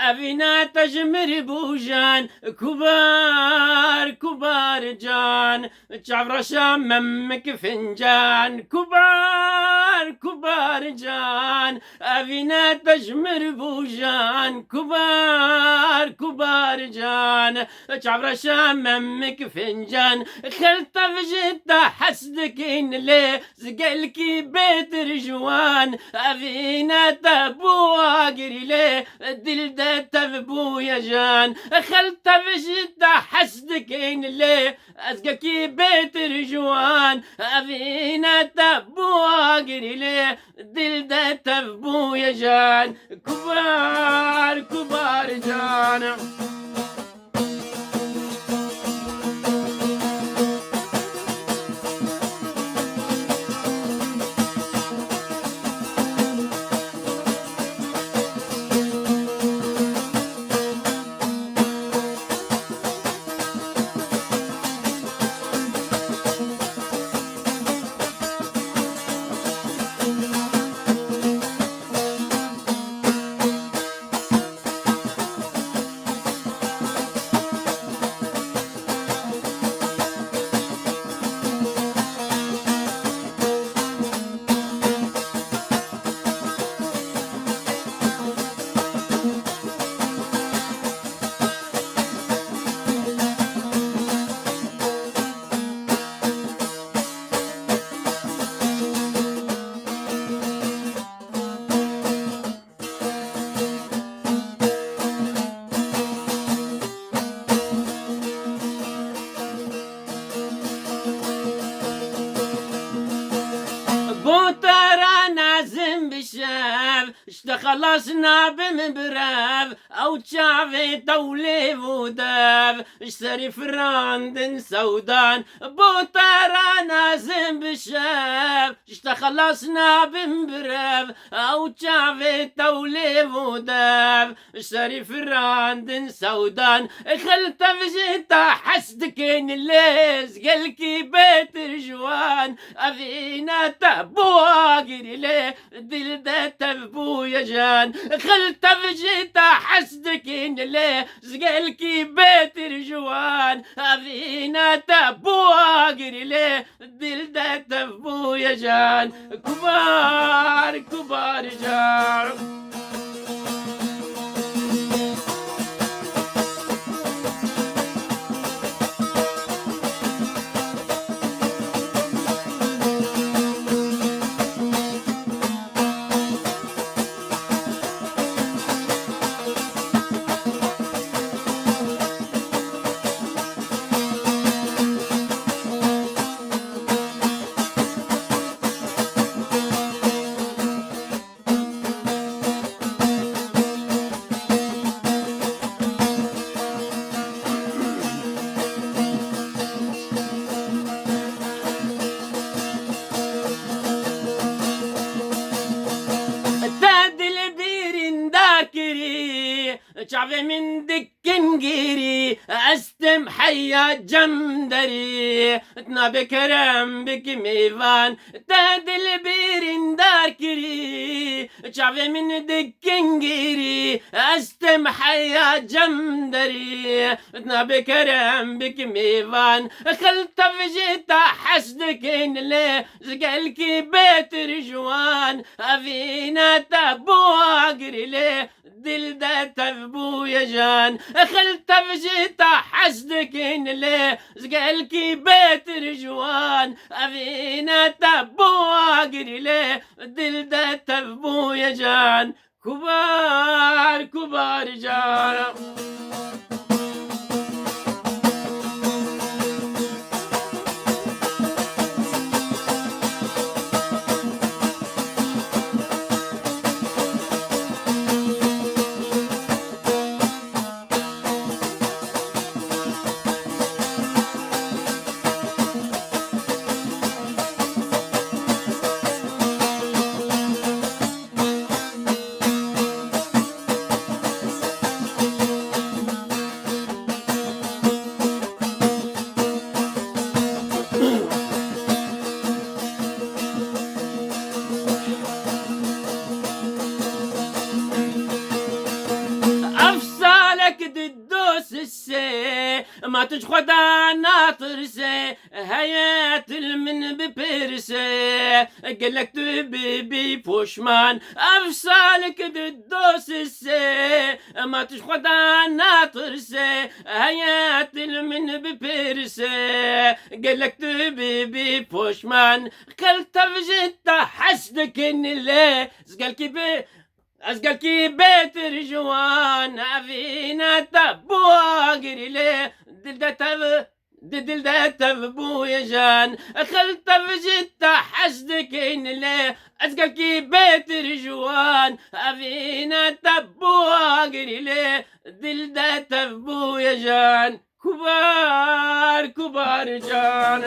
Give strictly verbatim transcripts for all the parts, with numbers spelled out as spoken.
Evîna te ji mir bûjan, kubar, kubar can. Çavreşa memik fincan, kubar, kubar can. Evîna te ji mir bûjan, kubar, kubar can. Çavreşa memik fincan, xeltev ji te hes dikin lê, gelkî bêtir ji wan. Evîna te bû agirî lê, dil de tev bûye jan. Xeltev ji te hes dikin lê, ez gelkî bêtir ji wan. Evîna te bû agirî lê, dil de tev bûye jan. Kubar, kubar can. Bo te re nazim bi şev, ji te xelas nabim birev. Ew çavê te û lêv û dev, ji serî firandin sewdan. Bo te re nazim bi şev, ji te xelas nabim birev. Ew çavê te û lêv û dev, ji serî firandin sewdan. Xeltev ji te hes dikin lê, gelkî bêtir ji wan. Evîna te bû agirî lê, dil de tev bûye jan. Xeltev ji te hes dikin lê, gelkî bêtir ji wan. Evîna te bû agirî lê, dil de tev bûye jan. Kubar, kubar can. Te dil birîndar kirî, çavê min dikin girî, ez tim heya cem derî. Nabe kerem bik mêvan, te dil birîndar kirî, çavê min dikin girî, ez tim heya cem derî. Nabe kerem bik mêvan, xeltev ji te hes dikin lê, ji gelkî bêtir ji wan. Evîna te bû agirî lê, dil de tev bûye jan. Xeltev ji te hes dikin lê, ji gelkî bêtir ji wan. Evîna te bû agirî lê, dil de tev bûye jan. Kubar, kubar can. Ma tu ji Xweda natirse, heye tu li min bipirse. Gelek tu bibî poşman, ev salik di dosise. Ma tu ji Xweda natirse, heye tu li min bipirse. Gelek tu bibî poşman, xelk tev ji te hez dikin lê. Ez gelkî bi Ez gelkî bêtir ji wan, evîna te bû agirî lê, dil de tev, di dil de tev bûye jan. Xil tev ji te hez dikin lê, ez gelkî bêtir ji wan, evîna te bû agirî lê, dil de tev bûye jan. Kubar, kubar can.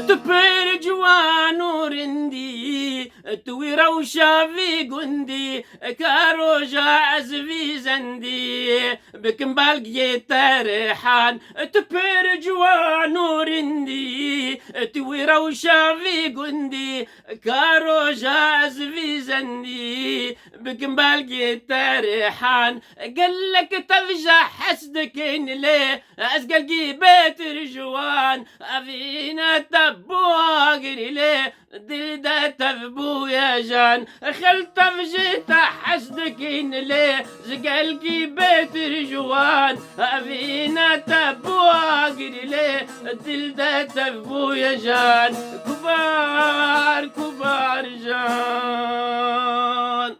Tu pir ciwan û rindî, tu wî rewşa vî gundî, ka roja ez vî zendî bikim belgê te rêhan. Tu pir ciwan û rindî, tu wî rewşa vî gundî, ka roja ez vî zendî bikim belgê te rêhan. Gelek tev ji hez dikin lê, ez gelkî bêtir ji wan, evîna te bû agirî lê, dil de tev bûye jan. Xil tev ji te hez dikin lê, ji gelkî bêtir ji wan, evîna te bû agirî lê, dil de tev bûye jan. Kubar, kubar jan.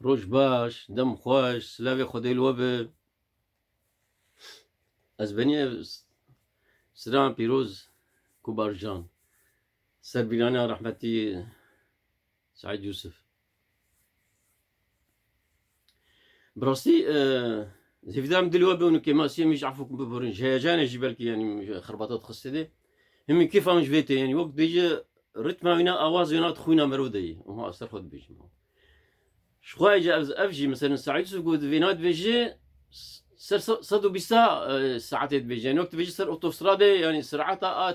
Roj baş, dem xweş, silavê Xwedê li we be. Ez benî ev s-, siran pîroz Kubar Can. Serbîraniya rehmetî Seîd Yûsif. Bi rastî, e, hêvîdar im dilê we be û kêmasiyê min jî efû biborin. Ji heyecanê jî belkî, yanî, xerbata dixistê de. Hemî kêfa min ji vê tê, yanî, wek dibêje ritma wîna, awaz wîna di xwîna mero de ye. Û ha ser xwe dibêjim. Ji xwe, êca ev, ev jî, meselen, Seîd Yûsif got, vêna dibêje, s-, ser se-, sed û bîsta, e, saetê dibêje. Yanî, wek dibêje ser otostradê, yanî, serata a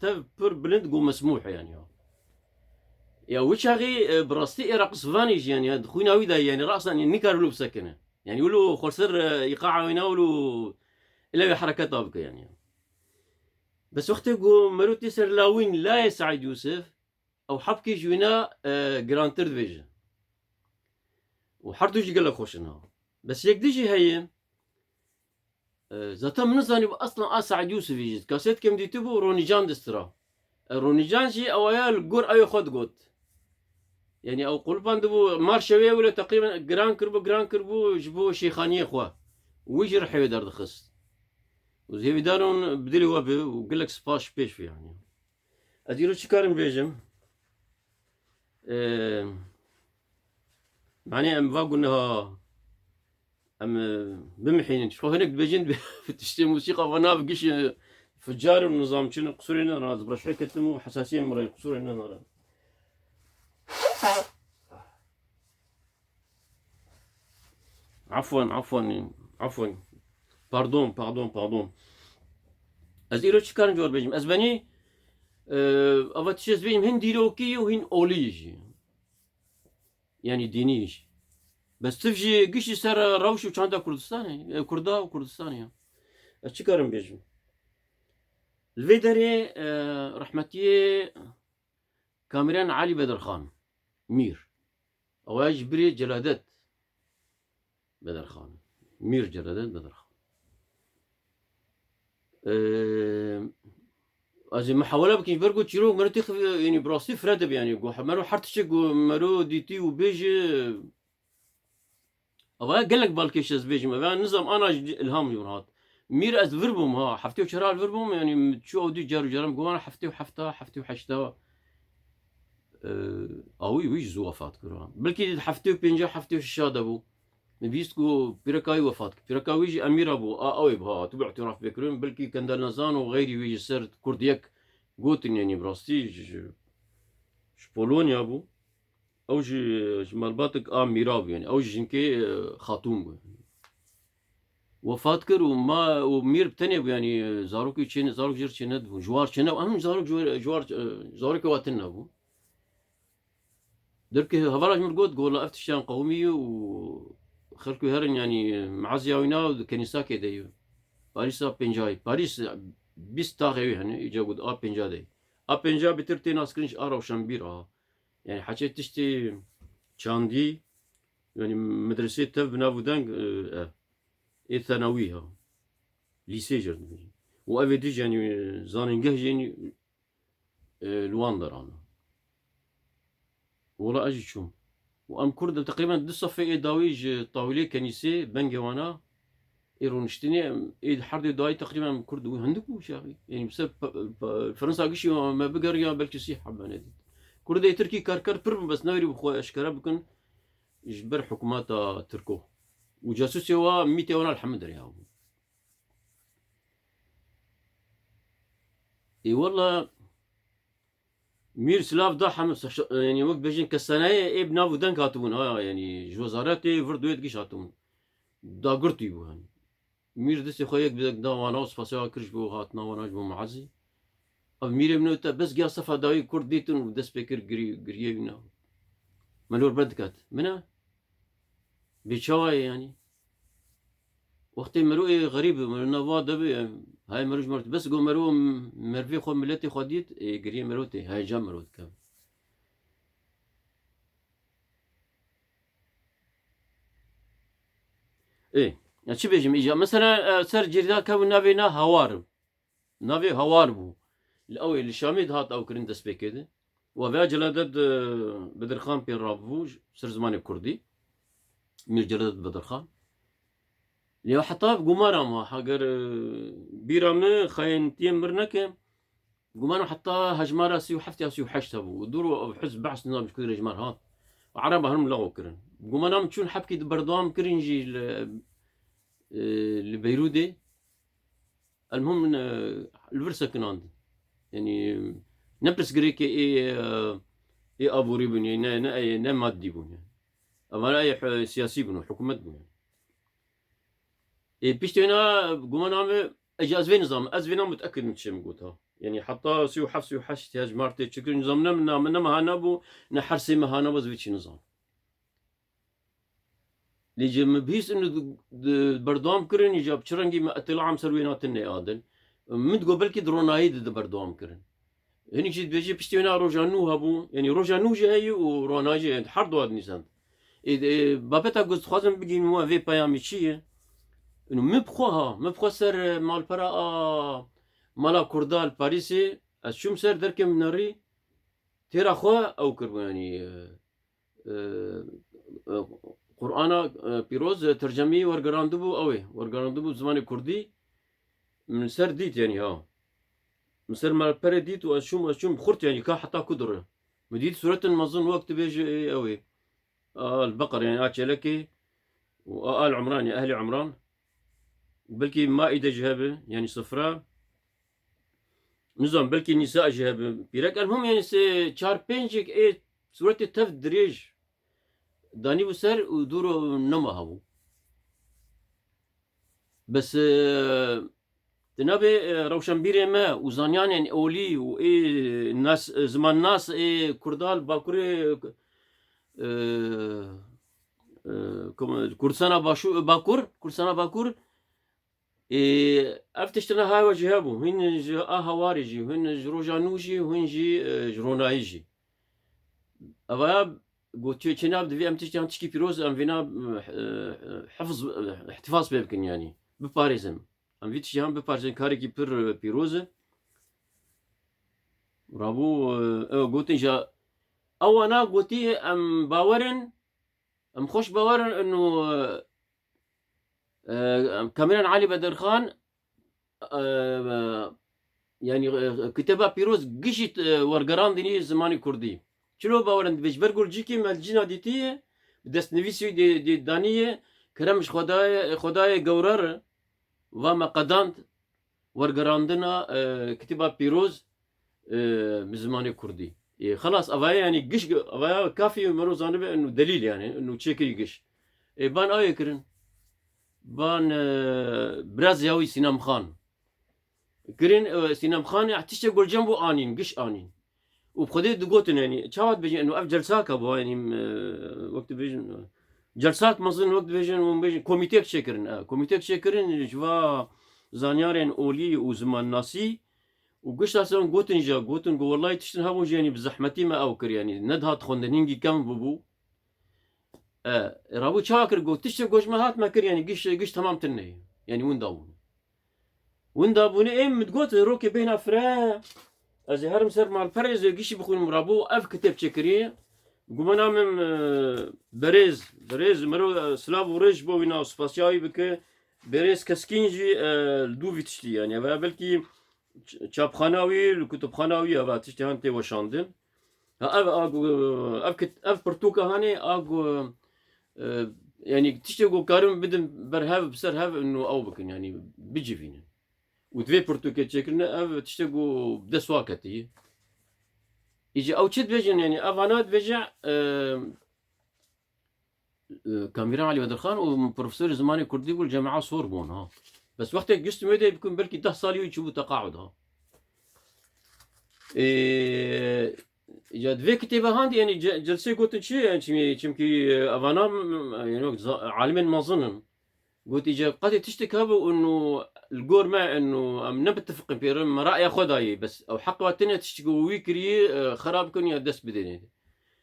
tev pir bilind got mesmûh e, yanî, ya. Ya, wî çaxî, e, bi rastî ê reqisvanî jî, yanî, ya, di xwîna wî de, yanî, reqsan, yanî, nikare wilo bisekine. Yanî, wilo xweser, e, îqaa wîna, wilo ilewê hereketa bike, yanî, ya. Bes wextê ku mero tê ser lawîn layê Seîd Yûsif, ew hebkê ji wîna, e, girantir dibêje. Û her du jî gelek xweş in ha. Bes yek dî jî heye, e, zaten min nizanîbû eslan a Seîd Yûsifî jî. Kasetke min dîtibû Ronî Can distira. E, Ronî Can jî ewaya li gor ewê xwe digot. Yanî ew qulipandibû, marşê wê wilo teqrîben giran kiribû, giran kiribû ji bo şêxaniyê xwe. Wî jî rihê wê derdixist. Û hêvîdar im bi dilê we be û gelek spas ji pêş ve, yanî. Ez îro çi karim bêjim? Ee, yani em va gunha, em, e, bimihînin. Ji xwe hinek dibêjin, tiştê musîqa va nav giş, e, ficar û nizam çin, qusurê ne raz, bi reşê ketim û hesasiyê min re qusurê ne nare. Afwan, afwan, afwan. Pardon, pardon, pardon. Ez îro çi karim cor bêjim? Ez benî, e, ava tişt ez bêjim, hin dîrokî û hin olî jî. Yanî dînî jî. Bes tiv jî gişî ser rewş û çanda Kurdistanê, e, Kurda û Kurdistanê ya. Ez çi karim bêjim? Li vê derê, e, rehmetiyê Kamîran Elî Bedirxan, Mîr. Ew ya ji birê Celadet Bedirxan. Mîr Celadet Bedirxan. Ee, ez ê mihawele bikin, ji ber ku çîrok mero têx, yanî bi rastî fire dibe, yanî ku mero her tiştek ku mero dîtî û bêje, Ava ya gelek balkêş ez bêjim. Eva nizam ana ji ilham jî min hat. Mîr ez vir bûm ha. Heftê û çar li vir bûm. Yanî çû ew dî car û caran govan heftê û hefta, heftê û heşta. Ee, awî wî jî zû wefat kir ha. Belkî heftê û pênca, heftê û şeşa de bû. Min bîst ku pîreka wî wefat kir. Pîreka wî jî emîra bû. A, ew ê biha. Tu bi îtiraf bê kirin. Belkî Kendel Nezan û xeyrî wî ji ser Kurd yek gotin, yanî bi rastî ji, ji, ji Polonya bû. Ew jî ji malbatek a mîra bû, yanî ew jî jinkê, e, xatûn bû. Wefat kir û ma, û mîr bi tenê bû, yanî, e, zarokê çê ne, zarok jêr çê nedibû, ji war çê ne, em zarok ji war, ji war, e, zarokê wa tune bû. Derkê hevala ji min got, got, "La ev tiştiyan qewimî ye û xelk wê herin, yanî, e, meaziya wî na di kenîsakê de ye." Parîsa pêncayê, Parîs, e, bîst taxê wî hene, îca got, a pênca de ye. A pênca bêtir tê naskirin ji a rewşenbîr a. Yani heçê tiştê çandî, yani medresê tev bi nav û deng, e, e, ê thenawî ha. Lîsê jê re dibêjin. Û ev ê dî jî, yani, e, zanîngeh jî, e, li wan deran e. Wela ez jî çûm. Û em Kurd teqrîben du sefê ê dawî ji tawîlê kenîsê bengê wan a. Ê rûniştinê em, ê her dê dayî teqrîben em Kurd bû, hindik bû şaxî. Yanî bi ser pe-, pe-, Fransa gişî me bigeriya belkî sî hebe nedît. Kurdê Tirkî karker pir bû, bes newerî bi xwe eşkere bikin ji ber hikûmeta Tirko. Û casûsê wa mîtê wana li hemî derya bû. Ê wela Mîr silav da heme se-, yanî wek bêjin kesaneyê ê bi nav û deng hatibûn, ha, yanî ji wezaretê vir duyê digiş hatibûn. Dagirtî bû, yanî. Mîr destê xwe yek bi yek da wana û spasê wa kir ji bo hatina wana ji bo meazî. Ev mîrê min te bes giya sefa dawî Kurd dîtin û dest pê kir girî-, giriyê wî na. Melor ber diket. Min e? Bê çawa ye yanî? Wextê mero ê xerîb, mero nava de be, hay mero ji mero. Bes go mero mervê xwe, miletê xwe dît, ê giriyê mero tê, heyecan mero dike. Ê, ya çi bêjim îca? Mesela, e, ser cêrda kevin navê na Hawar. Navê Hawar bû. Li ew ê li Şamê dihat ew kirin destpêkê de. Û vêya Celadet, e, Bedirxan pê rabû ser zimanê kurdî. Mîr Celadet Bedirxan. Lê heta gumara ma, heger, e, bîra min xayentiyê mir neke, gumara heta hejmara sî û heft ya sî û heşt hebû. Û dûr û ev hizb behs nizam ji ku hejmar hat. Û Ereba herim lexo kirin. Gumara min çûn hepkî di berdewam kirin jî li, e, li Beyrûdê. Elmuhim min, e, li vir sekinandin. Yanî ne pirsgirêkê ê, e, ê aborî bûn, ne, ne, ne maddî bûn. Yanî. Evana ê, e, siyasî bûn, hikûmet bûn. Yanî. Ê piştê wina gumana min, ez, ez vê nizam, ez vêna mutekid min tişê min got ha. Yanî heta sî û heft, sî û heşt ya ji Martê çi kir, nizam ne min, ne, ne min hanebû, ne hersê min hanebû, ez vê çi nizam. Lê ji min bihîst û di, di berdewam kirin, îca bi çi rengî me îtîlam ser wê natin nêadin. Min digot belkî di ronayî de di berdewam kirin. Hinek jî dibêje piştî wêna roja nû hebû, yanî roja nû jî heye û ronayî jî heye, her du dinivîsand. Ê, ê, babeta ku ez dixwazim bigihînim we vê peyamê çi ye? Û min bi xwe ha, min bi xwe ser, e, malpera a mala Kurda li Parîsê, ez çûm ser derkê min nerî, têra xwe ew kiribû, yanî, e, e, e, Qur'ana, e, pîroz, e, tercemî wergerandibû ew ê, wergerandibû zimanê kurdî, min li ser dît, yanî, ha. Min ser malperê dît û ez çûm, ez çûm xurt, yanî, ka heta ku dire. Min dît sûretin mezin wek dibêje, ê, ew ê. A, El-Beqer, yanî, a çêlekê û a, Al Imran, yanî, Ehlî Imran. Belkî Maîde jî hebe, yanî, sifra. Nizam, belkî Nîsa jî hebe. Pîrek, elmuhim, yanî, sê, çar, pêncek ê sûretê tev dirêj danîbû ser û dûr û nema hebû. Bes, e, di navê, e, rewşenbîrê me û zanyanên olî û ê nas, e, zimannas ê Kurda li Bakurê, e, e, Kom-, Kurdistana Başû-, Bakur, Kurdistana Bakur, Ê, ev tiştine haywa jî hebû. Hûn ji a Hawarê jî, hûn ji roja nû jî, hûn jî, e, ji ronayî jî. Evaya gotiye çênav divê em tiştiyan tişkî pîroz, em vêna, e, e, hifz, e, ihtifaz pê bikin yanî. Biparêzin. Em vî tiştiyan biparêzin, karekî pir, e, pîroz e. Rabû, e, ew gotin ja, ewana gotî em bawerin, Em xweş bawer in û, e, e, Kamîran Alî Bedirxan, e, e, yanî, e, kitêba pîroz gişî, e, wergerandinî zimanê kurdî. Çilo bawer in dibêj, ber gul cîkî me cîna dîtiye, bi destnivîsî dê, dê danî ye, kerem ji Xwedayê, Xwedayê gewrer, va me qedand, wergerandina, e, kitêba pîroz, e, bi zimanê kurdî. Ê, xelas, avaya, yanî, giş, avaya kafî mero zanibe inu delîl, yanî, inu çêkirî giş. Ê, ban ayê kirin. Ban, e, biraz ya wî Sînem Xan. Kirin, e, Sînem Xan, ya, tiştê gulcem bû anîn, giş anîn. Û bi Xwedê digotin, yanî, çawa dibêjin, inu ev celsak hebû, yanî, e, wek dibêjin, e, celsak mezin, wek dibêjin, û bêjin, komîtek çêkirin, e, komîtek çêkirin, ji va zanyarên olî û zimannasî, û gişta ser gotin jî, gotin ku wellahî tiştin hebûn jî, yanî bi zehmetî me ew kir, yanî nedihat xwendin, hingî kevn bûbû. E, rabû çawa kir, got, tiştê ku ji me hat me kir, yanî giş, giş temam tune ye. Yanî winda bûne. Winda bûne, ê min digot, rokê bêhna fire, ez ê herim ser malperê, ez ê gişî bixwînim, rabû ev kitêb çêkirî. Gumana min, e, berêz, berêz, mero, e, silav û rêz ji bo wî na spasiya wî bike. Berêz Keskîn jî, e, li dû vî tiştî, yanî, ev, ev belkî ç-, çapxana wî, li kutubxana wî, ev tiştê han tê weşandin. Ha, ev, a, gu-, ev kit-, ev pirtûka hanê, a, gu-, e, yanî, tiştê ku karin bidin ber hev, bi ser hev, inu ew bikin, yanî, bicivînin. Û divê pirtûkê çêkirine, ev tiştê ku bi dest wa ketî. Îca ew çi dibêjin, yanî, ev ana dibêje, e, e, Kamîran Alî Bedirxan û profesorê zimanê kurdî bû li Camiya Sorbon, ha. Bes wextê giştim wê dê bikim belkî deh salî wî çûbû teqaud, ha. Ê, ya di vê kitêbe han dî, yanî ce-, celsê gotin çi ye? Yanî çimkî, çimkî, e, evana, m-, m-, yanî wek za-, alimên mezin in. Gotî, îca qetê tiştek hebe û li gor me û em ne bitefqin pê re, me raya xwe dayê, bes ew heq wa tine tiştek û wî kirî, e, xera bikin ya dest bidêne.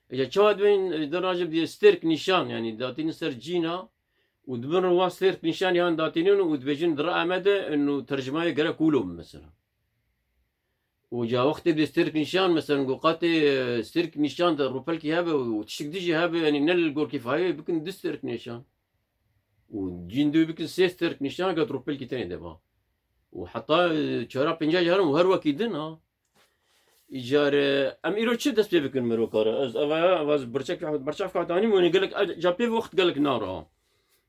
Îca çawa dibên, e, di rajê bidê stêrk nîşan, yanî datînin ser cîna û di bin re wa stêrk nîşan yan datînin û dibêjin di rea me de û tercümayê gerek wilo be mesela. Û ca wextê bidê stêrk nîşan, mesela, ku qatê, e, stêrk nîşan de rûpelkî hebe û tiştek dijî hebe, yanî ne li gor kîfayê bikin du stêrk nîşan. Û cîn dû bikin sê stêrk nîşan, gat rûpelkî tenê de ba. Û heta, e, çara pênca caran û her wekî din, ha. Îcar, e, em îro çi dest pê bikin mirokara? Ez eva, eva ez birçek, birçek fatanî mûnê gelek, e, ca pê wext gelek nara.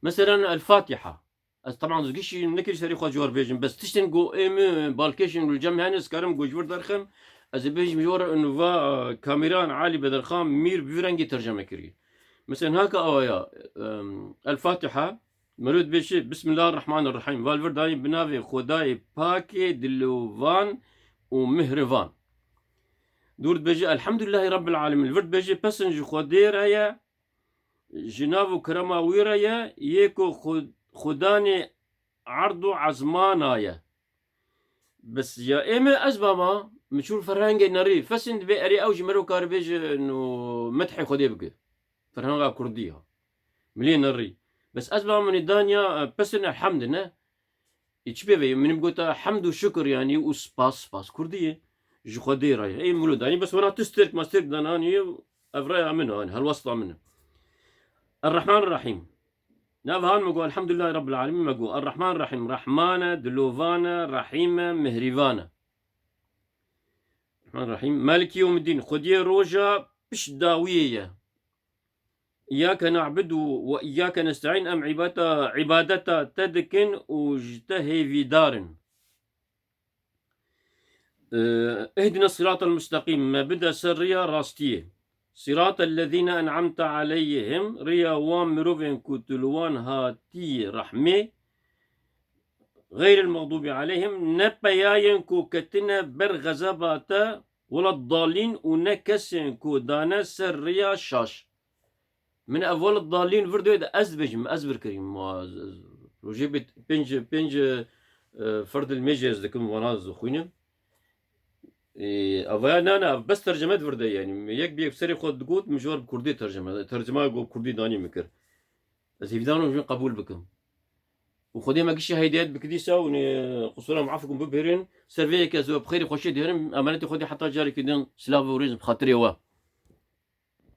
Mesela El Fatiha. Ez teban gişî nekir serî xwe ji we bêjim. Bes tiştên ku ê min balkêşên li cem hene, ez karim ku ji vir derxim. Ez ê bêjim ji we re û va, e, Kamîran Alî Bedirxan Mîr bi vî rengî terceme kiriye. Mesela haka awaya, em, El Fatiha, mero dibêje, Bismillahirrahmanirrahîm. Va li vir dayî bi navê Xwedayê pakê dilovan û mihrivan. Dûr dibêje, Elhamdulillahî Rabbil Alemîn. Li vir dibêje, pesin ji Xwedê re ye, ji nav û kerema wî re ye, yê ku xwe-, xudanê erd û ezmana ye. Bes ya ê min ez bama, min çû ferhengê nerî, fesên dibê erê ew ji mero kar bêje no medhê Xwedê bike. Ferhenga kurdî ya. Milê nerî. Bes ez bama min ê danya, e, pesin elhemd ne. Ê çi pê ve ye? Min bigota hemd û şukir, yanî, û spas, spas kurdî ye. Ji Xwedê re ye. Ê mûlo danî, bes wena tu stêrk, ma stêrk dananî, ev raya min e, yanî, helwesta min e. Errehman Rehîm. Nav han me got, Elhamdulillah Rabbil Alemîn me got. Errehman Rehîm, Rehman e, dilovan e, Rehîm e, mihrîvan e. Errehman Rehîm. Maliki Yewmiddin, Xwediyê roja pişt dawiyê ye. Îyyâke na'budu ve îyyâke nesta'în, em îbata, îbadeta te dikin û ji te hêvîdar in. Ee, Ihdine siratal mustaqîm, me bide ser riya rastiyê. Siratal lezîne en'amte aleyhim, riya wan mirovên ku tu li wan hatiyî rehmê, xeyril mexdûbî aleyhim, ne peyayên ku ketine ber xezeba te, wela dalîn û ne kesên ku dane ser riya şaş. Min ev wela dalîn vir dê de ez dibêjim, ez vir kirîm. Ma z-, z-, rojê bê pênc, pênc, e, ferdil mêjê ez dikim, wana ez dixwînim. Ê, ev ya ne, ne, ev bes terceme di vir de, yanî. Yek bi yek serê xwe digot, min ji wer bi kurdî terceme, tercema ku bi kurdî danî min kir. Ez hêvîdar im, jin qebûl bikim. Û Xwedê me gişî hidayet bike dîsa û nê qusûra me af bikin, bibêrin. Ser vê yekê ez we bi xêrê xweşiyê dihêrim. Emanetê Xwedê heta carekî din silav û rêz bi xatirê we.